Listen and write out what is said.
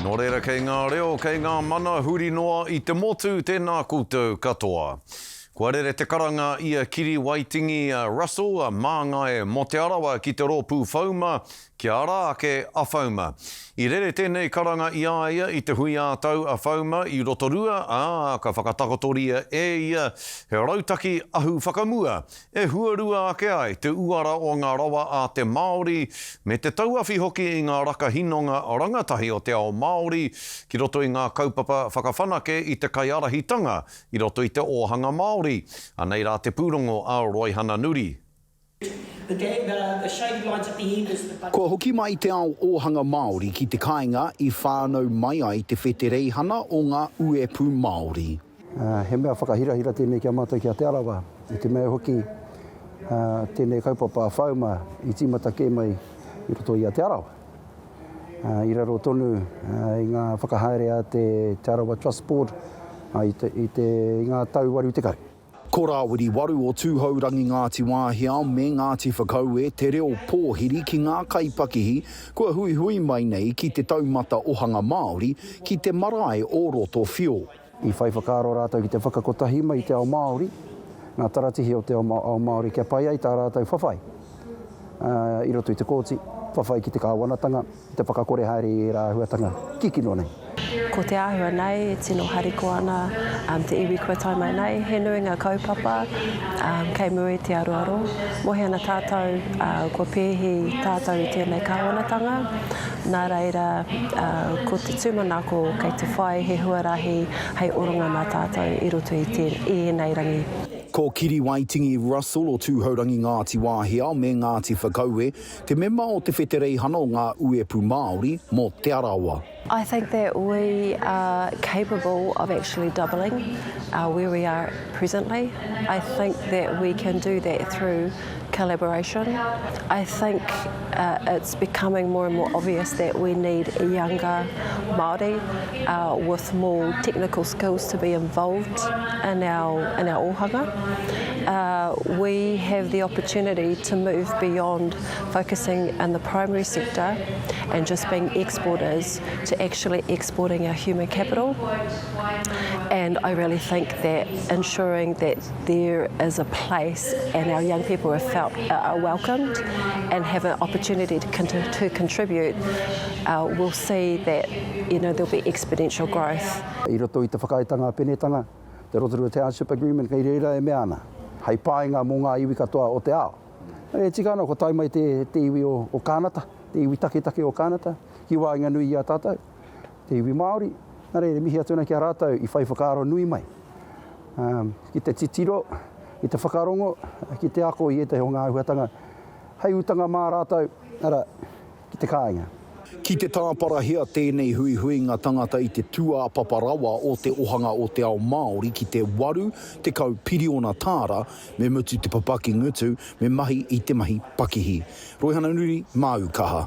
Nō reira kei ngā reo, kei ngā mana huri noa i te motu, tēnā koutou katoa. Kua rere te karanga i a Kiri Waitingi Russell, māngai mō Te Arawa ki te rōpū Whauma, kia ara ake a Whauma. I rere tēnei karanga i a ia i te hui ā-tau a Whauma i Rotorua, ā, ka whakatakotoria e ia he rautaki ahu whakamua E huarua ake ai te uara o ngā rawa a te Māori, me te tauawhi hoki i ngā rakahinonga rangatahi o te ao Māori ki roto i ngā kaupapa whakawhanake i te kaiārahitanga i roto i te ōhanga Māori. Anei rā te pūrongo a Roihana Nuri. Kua hoki mai te ao ōhanga Māori ki te kāinga i whānau mai ai te whetereihana o ngā uepū Māori. He mea whakahirahira tēnei ki a mātou ki a Te Arawa, i te mea hoki tēnei kaupapa a Whauma i tīmata kē mai i roto i a Te Arawa. I raro tonu i ngā whakahaere a te Te Arawa Trust Board i ngā tau 80. Ko Rāwiri Waru o Tūhourangi Ngāti Wāhiao me Ngāti Whakaue te reo pōhiri ki ngā kaipakihi kua huihui mai nei ki te taumata ohanga Māori ki te marae o Rotowhio. I whai whakaaro rātou ki te whakakotahi mai i te ao Māori, ngā taratihi o te ao Māori kia pai ai tā rātou whawhai i roto i te kōti, whawhai ki te kāwanatanga, ki te whakakore haere i ērā āhuatanga kikino nei. Ko te āhua nei e tino harikoa ana te iwi kua tae mai nei, he nui ngā kaupapa kei mua i te aroaro. Mohi ana tātou kua pēhi tātou i tēnei kāwanatanga, Nā reira, ko te tūmanako kei te whai he huarahi hei oranga mā tātou i roto i te, i ēnei rangi. Ko Kiri Waitingi Russell o Tūhourangi Ngāti Wāhiao me Ngāti Whakaue te mema o te Whetereihana o ngā Uepu Māori mō Te Arawa. I think that we are capable of actually doubling where we are presently. I think that we can do that through collaboration. I think uh, it's becoming more and more obvious that we need a younger Māori uh, with more technical skills to be involved in our, in our ōhanga. Uh, we have the opportunity to move beyond focusing in the primary sector and just being exporters to actually exporting our human capital. And I really think that ensuring that there is a place and our young people are felt are welcomed and have an opportunity to, con to contribute, uh, we'll see that you know, there'll be exponential growth. I roto i te whakaaetanga penetanga, te Rotorua Township Agreement kei reira e mea ana, hei painga mō ngā iwi katoa o te ao. E tika ana kua tae mai te, te iwi o, o Kānata, te iwi taketake o Kānata, ki waenganui i a tātou, te iwi Māori, nā reira mihi atu ana ki a rātou i whai whakaaro nui mai. Ki te titiro, ki te whakarongo, ki te ako i ētahi o ngā āhuatanga hei utanga mā rātou, arā, ki te kāinga. Ki te tāparahia tēnei huihuinga tangata i te tūāpapa rawa o te ohanga o te ao Māori ki te 80 piriona tāra, me mutu te papaki ngutu, me mahi i te mahi pakihi. Roihana Nuri, māu kaha.